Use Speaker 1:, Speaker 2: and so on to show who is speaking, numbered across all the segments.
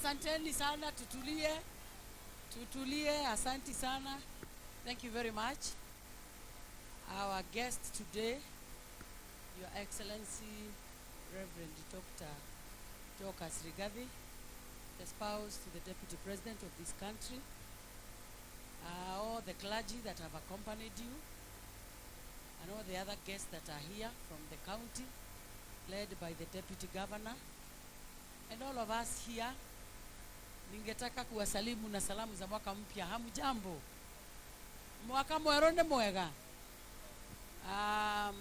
Speaker 1: Asanteni sana, tutulie, tutulie. Asanti sana. Thank you very much. Our guest today, Your Excellency Reverend Dr. Dorcas Rigathi, the spouse to the Deputy President of this country, all the clergy that have accompanied you, and all the other guests that are here from the county, led by the Deputy Governor, and all of us here. Ningetaka kuwasalimu na salamu za mwaka mpya. Hamjambo? Mwaka mwerũ nĩ mwega.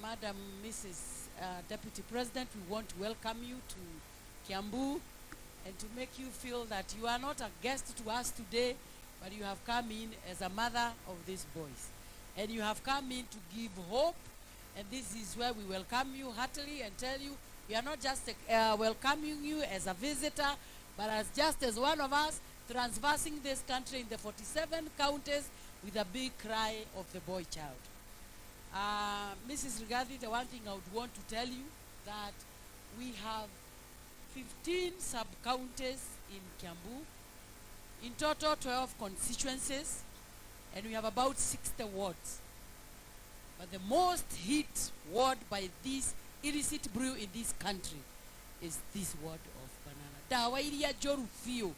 Speaker 1: Madam Mrs. Deputy President, we want to welcome you to Kiambu and to make you feel that you are not a guest to us today, but you have come in as a mother of these boys. And you have come in to give hope, and this is where we welcome you heartily and tell you we are not just welcoming you as a visitor, but as just as one of us traversing this country in the 47 counties with a big cry of the boy child. Mrs. Rigathi, the one thing I would want to tell you, that we have 15 sub-counties in Kiambu, in total 12 constituencies, and we have about 60 wards. But the most hit ward by this illicit brew in this country is this ward of Banana. Ndawa iria njũru biũ,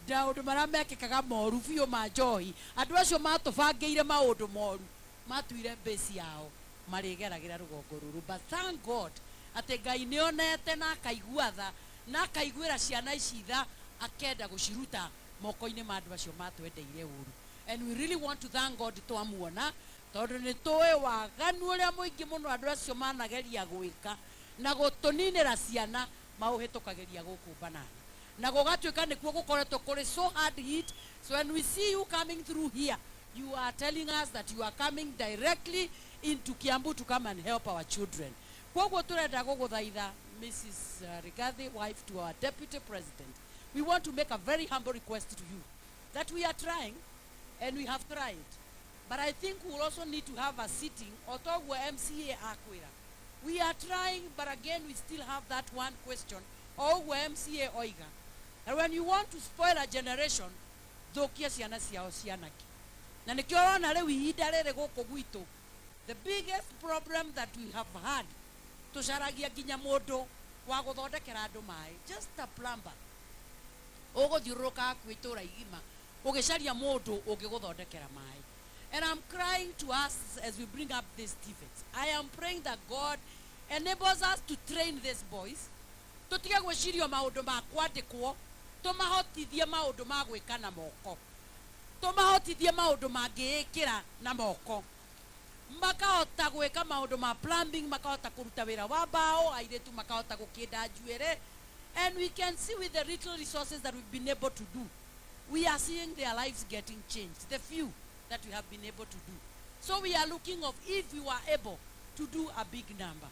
Speaker 1: maũndũ marĩa mekĩkaga moru biũ ma njohi, andũ acio matũbangĩire maũndũ moru, matuire base yao marĩgeragĩra rũgongo rũrũ. But thank God atĩ Ngai nĩ onete na akaigua tha na akaiguĩra ciana ici tha, akenda gũciruta moko-inĩ ma andũ acio matwendeire ũru. And we really want to thank God twamuona, tondũ nĩ tũĩ waganu ũrĩa mũingĩ mũno andũ acio manageria gwĩka na gũtũninĩra ciana maũhĩtũkagĩria gũkũ Banana, na gũgatuĩka nĩkuo gũkoretwo kũrĩ so hard hit. So when we see you coming through here, you are telling us that you are coming directly into Kiambu to come and help our children. Koguo turenda gũgũthaitha, Mrs. Rigathi, wife to our Deputy President, we want to make a very humble request to you that we are trying and we have tried, but I think we will also need to have a sitting otoguo MCA akwĩra. We are trying, but again we still have that one question o ũguo MCA oiga, that when you want to spoil a generation, thũkia ciana ciao cianake. Na nĩkĩo ũrona rĩu ihinda rĩrĩ gũkũ gwitũ, the biggest problem that we have had, tũcaragia nginya mũndũ wa gũthondekera andũ maĩ, just a plumber. Ũgũthiũrũrũka hakuhĩ itũũra igima ũgĩcaria mũndũ ũngĩgũthondekera maĩ. And I'm crying to us as we bring up these TVETs. I am praying that God enables us to train these boys, tũtige gwĩcirio maũndũ ma kwandĩkwo, tũmahotithie maũndũ ma gwĩka na moko, tũmahotithie maũndũ mangĩĩkĩra na moko, makahota gwĩka maũndũ ma plumbing, makahota kũruta wĩra wa mbaũ, airĩtu makahota gũkĩnda njuĩrĩ. And we can see with the little resources that we've been able to do, we are seeing their lives getting changed, the few that we have been able to do. So we are looking of if we were able to do a big number.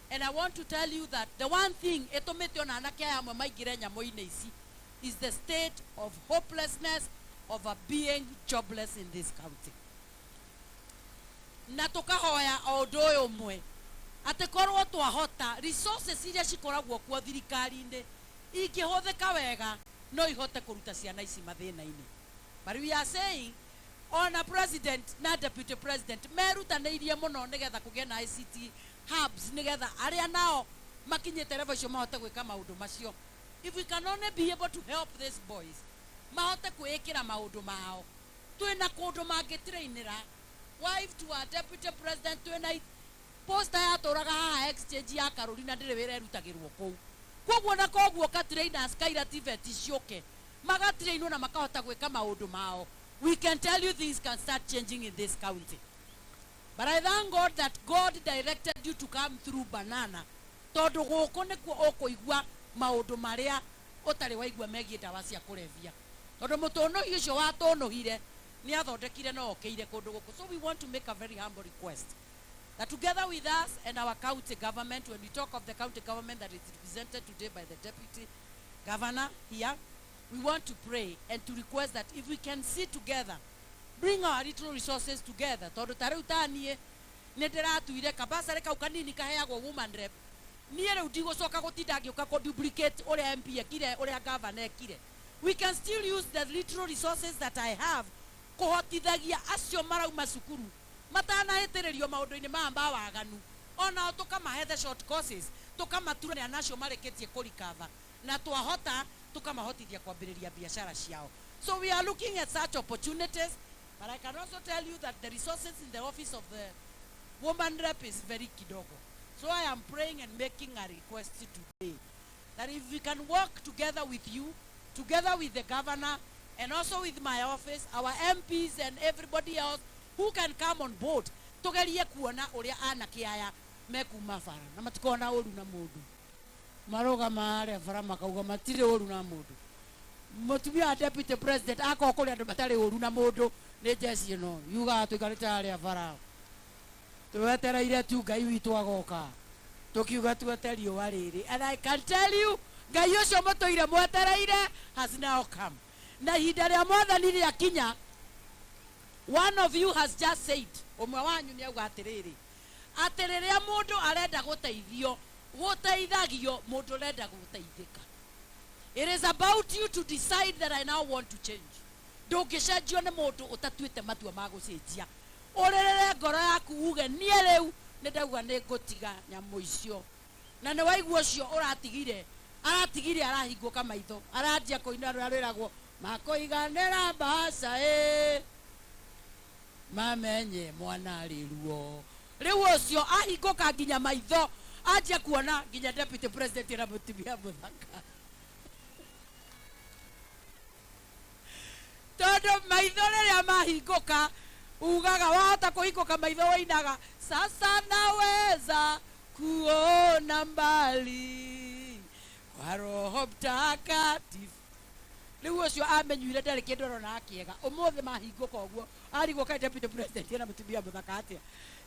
Speaker 1: And I want to tell you that the one thing ĩtũmĩte ona anake aya amwe maingĩre nyamũ-inĩ ici is the state of hopelessness of a being jobless in this county. Na tũkahoya o ũndũ ũyũ ũmwe, atĩ korwo twahota, resources iria cikoragwo kuo thirikari-inĩ ingĩhũthĩka wega, no ihote kũruta ciana ici mathĩna-inĩ. But we are saying ona president na deputy president merutanĩirie mũno nĩgetha kũgĩe na ICT hubs, nĩgetha arĩa nao makinyĩte level icio mahote gwĩka maũndũ macio. If we can only be able to help these boys mahote kwĩĩkĩra maũndũ mao, twĩna kũndũ mangĩtrainĩra. Wife to our Deputy President, twĩna posta yatũraga haha exchange ya Karũri na ndĩrĩ wĩra ĩrutagĩrwo kũu. Koguo na koguo ka trainers kaira TVET ciũke, magatrainwo na makahota gwĩka maũndũ mao, we can tell you things can start changing in this county. But I thank God that God directed you to come through Banana, tondũ gũkũ nĩkuo ũkũigua maũndũ marĩa ũtarĩ waigua megiĩ ndawa cia kũrebia, tondũ mũtũnũhi ũcio watũnũhire nĩ athondekire no okĩire kũndũ gũkũ. So we want to make a very humble request that together with us and our county government, when we talk of the county government that is represented today by the Deputy Governor here, we want to pray and to request that if we can sit together, bring our little resources together, tondũ ta rĩu ta niĩ nĩ ndĩratuire kabursary kau kanini kaheagwo woman rep, niĩ rĩu ndigũcoka gũtinda ngĩũka kũ duplicate ũrĩa MP ekire, ũrĩa governor ekire. We We can still use the little resources that I have kũhotithagia acio marauma cukuru matanahĩtĩrĩrio maũndũ-inĩ maya ma waganu, onao tũkamahe the short courses, tũkamatura nacio marĩkĩtie kũrikava, na twahota tũkamahotithia kwambĩrĩria biacara ciao. So we are looking at such opportunities, but I can also tell you that the resources in the office of the woman rep is very kidogo. So I am praying and making a request today that if we can work together with you, together with the governor, and also with my office, our MPs and everybody else who can come on board, tugerie kuona uria anake aya mekuma bara na matikona uru na mundu marugama haria bara makauga matire uru na mundu. Mutumia wa deputy president akorwo kuri andu matari uru na mundu ni jeci ino yugaga tuikarite haria bara twetereire tu Ngai witũ agoka, tukiuga tuete riũa rĩrĩ. And I can tell you, Ngai ũcio mũtũire mwetereire has now come, na ihinda rĩa Mwathani rĩakinya. One of you has just said, ũmwe wanyu nĩ auga atĩrĩrĩ, atĩ rĩrĩa mũndũ arenda gũteithio, gũteithagio mũndũ ũrenda gũteithĩka. It is about you to decide that I now want to change. Ndũngĩcenjio nĩ mũndũ ũtatuĩte matua ma gũcenjia. Ũrĩrĩre ngoro yaku uge, niĩ rĩu nĩ ndauga nĩ ngũtiga nyamũ icio. Na nĩ waigua ũcio ũratigire, aratigire, arahingũka maitho, aranjia kũina rũrĩa rwĩragwo makũiganĩra mbaca ĩ mamenye mwana arĩ ruo. Rĩu ũcio ahingũka nginya maitho, anjia kuona nginya deputy president na mũtumia mũthaka, tondũ maitho rĩrĩa mahingũka ugaga wahota kũhingũka maitho woinaga, "Sasa naweza kuona mbali kwa Roho Mtakatifu." Rĩu ũcio amenyuire ndarĩ kĩndũ arona kĩega, ũmũthĩ mahingũka ũguo arigwo kaĩ deputy president ena mũtumia mũthaka atĩa,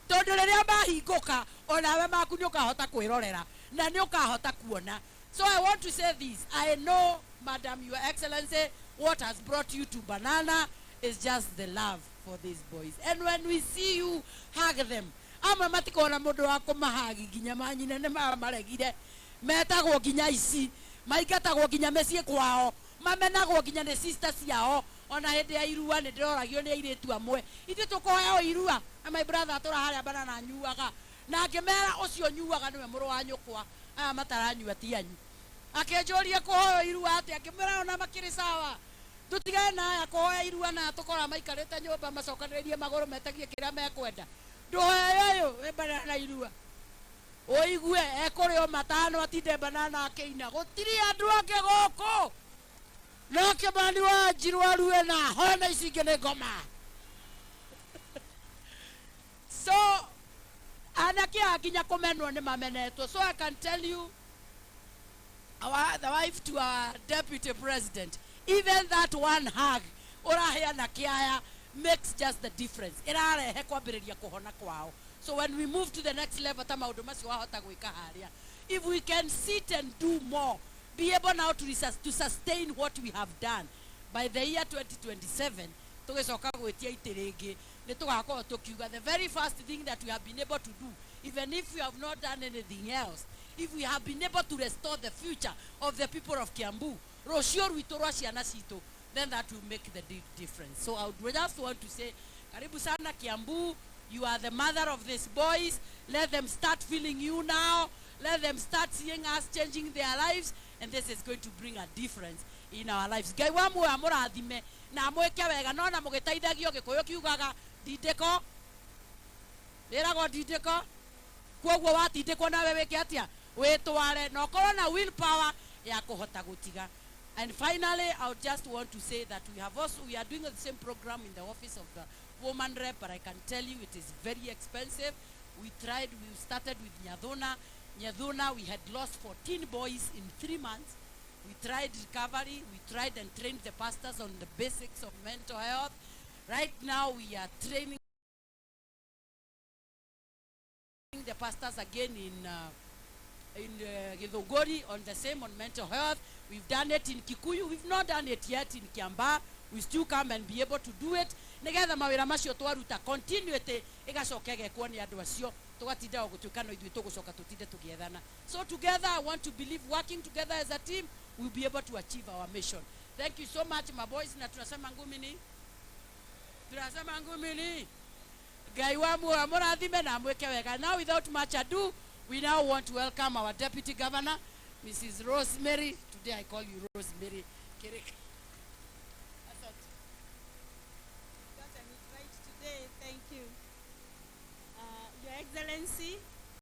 Speaker 1: tondũ rĩrĩa mahingũka onawe maku nĩ ũkahota kwĩrorera na nĩ ũkahota kuona. So I want to say this: I know, Madam, Your Excellency, what has brought you to Banana is just the love for these boys, and when we see you hug them, amwe matikona mũndũ wa kũmahagi, nginya manyina nĩ mamaregire, metagwo nginya ici, maingatagwo nginya mĩciĩ kwao, mamenagwo nginya nĩ sister ciao. Ona hĩndĩ ya irua nĩ ndĩroragio nĩ airĩtu amwe, ithuĩ tũkũheo irua na my brother atũra harĩa Banana nyuaga, na ngĩmera ũcio nyuaga nĩwe mũrũ wa nyũkwa, aya mataranyua ti anyu. Akĩnjũria kũhoyo irua atĩa, ngĩmwĩra ona makĩrĩ sawa, tũtigane na aya kũhoya irua na tũkora maikarĩte nyũmba macokanĩrĩrie magũrũ metagie kĩrĩa mekwenda. Ndũhoe ũyũ wĩ Banana irua ũigue ekũrĩo matano atinde Banana akĩina, gũtirĩ andũ angĩ gũkũ no Kĩmani wa Njirũ arue na hona ici ingĩ nĩ ngoma. So anake aya nginya kũmenwo nĩ mamenetwo. So I can tell you, the wife to our deputy president, even that one hug ũraheana kĩaya makes just the difference, ĩrarehe kwambĩrĩria kũhona kwao. So when we move to the next level, ta maũndũ macio wahota gwĩka harĩa, if we can sit and do more, be able now to sustain what we have done by the year 2027, tũgĩcoka gwĩtia itĩ rĩngĩ, nĩ tũgakorwo tũkiuga the very first thing that we have been able to do, even if we have not done anything else, if we have been able to restore the future of the people of Kiambu, rũciũ rwitũ rwa ciana citũ, then that will make the big difference. So I would just want to say, karibu sana Kiambu. You are the mother of these boys. Let them start feeling you now. Let them start seeing us changing their lives, and this is going to bring a difference in our lives. Ngai wa muoyo amũrathime na amwĩke wega. Nona mũgĩteithagio, Gĩkũyũ kiugaga ndindĩko rĩragwo ndindĩko, koguo watindĩkwo nawe wĩke atĩa? Wĩtware na ũkorwo na will power ya kũhota gũtiga. And finally, I would just want to say that we are doing the same program in the office of the woman rep, but I can tell you it is very expensive. We tried, we started with Nyathuna. Nyathuna, we had lost 14 boys in 3 months. We tried recovery, we tried and trained the pastors on the basics of mental health. Right now we are training the pastors again in Githunguri on the same, on mental health. We've done it in Kikuyu. We've not done it yet in Kiambaa. We still come and be able to do it. Nigetha mawĩra macio twaruta continuity ĩgacoka ĩgekwo nĩ andũ acio, tũgatinda o gũtuĩka no ithuĩ tũgũcoka tũtinde tũgĩethana. So together, I want to believe working together as a team, we'll be able to achieve our mission. Thank you so much, my boys, na tunasema ngumi ni, tunasema ngumi ni Ngai wa muoyo amũrathime na amwĩke wega. Now, without much ado, we now want to welcome our Deputy Governor, Mrs. Rosemary. Today I call you Rosemary Kirika.